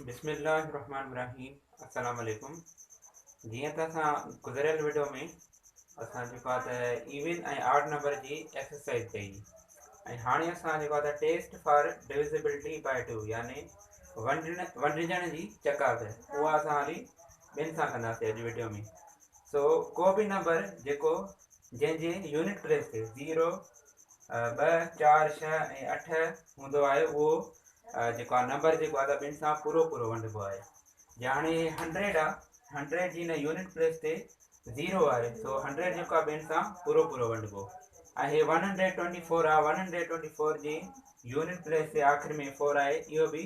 بسم الله الرحمن الرحيم السلام عليڪم. جيئن ته اسان گذريل وڊيو ۾ اسان جيڪو آهي ته ايون ۽ آڊ نمبر جي ايڪسرسائز ڪئي ۽ هاڻي اسان جيڪو آهي ته ٽيسٽ فار ڊويزبلٽي بائي 2 يعني ونڊجڻ جي چڪاس اها اسان هالي ٻن سان ڪنداسين اڄ وڊيو ۾. سو ڪو به نمبر جيڪو جنهن جي يونٽ پليس تي 0، 2، 4، 6 ۽ 8 هوندو آهي اهو جيڪو آهي نمبر جيڪو آهي ته ٻن سان پورو پورو ونڊبو آهي. جي هاڻي 100 آهي، 100 جي هن يونٽ پليس تي 0 آهي، سو 100 جيڪو آهي ٻن سان پورو پورو ونڊبو. ۽ هي 124 آهي، 124 جي يونٽ پليس تي آخر ۾ 4 آهي، اهو به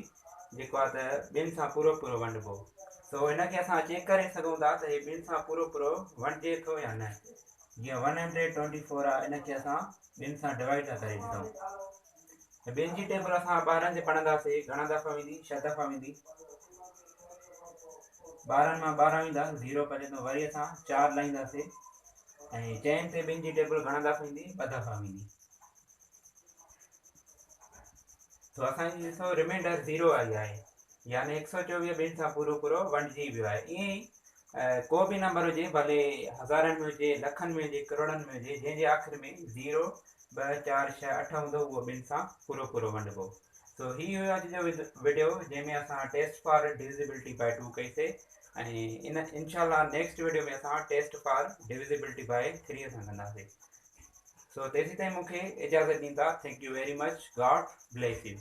جيڪو آهي ته ٻن سان پورو پورو ونڊبو. سو هن کي اسان چيڪ ڪري سگهون ٿا ته هي ٻن سان پورو پورو ونڊجي ٿو يا نه. جيئن 124 آهي، ان کي اسان ٻن سان ڊوائيڊ ٿا ڪري ڏسون. ٻن جي ٽيبل اسان 12 تي پڙهنداسي، گهڻا دفعا ويندي؟ 6 دفعا ويندي. 12 مان 12 ويندا، 0 پڄندو، وري اسان 4 لائينداسي. ۽ چئن تي ٻن جي ٽيبل گهڻا دفعا ويندي؟ 2 دفعا ويندي. تو اسان جي ڏسو ريمينڊر 0 آئي آهي، يعني 124 ٻن سان پورو پورو ونڊجي ويو آهي. ائين ئي ڪو به نمبر هجي، ڀلي هزارن ۾ هجي، لکن ۾ هجي، ڪروڙن ۾ هجي، جنهن جي آخر ۾ 0، 2، 4، 6، 8 هوندو اهو ٻن سان پورو پورو ونڊبو. سو هي هيو اڄ جو وڊيو جنهن ۾ اسان ٽيسٽ فار ڊويزبلٽي بائي 2 ڪئي سي ۽ ان انشاء الله نيڪسٽ وڊيو ۾ اسان ٽيسٽ فار ڊويزبلٽي بائي 3 اسان ڪنداسي. سو تيسين تائين مون کي اجازت ڏيندا. Thank you very much. God bless you.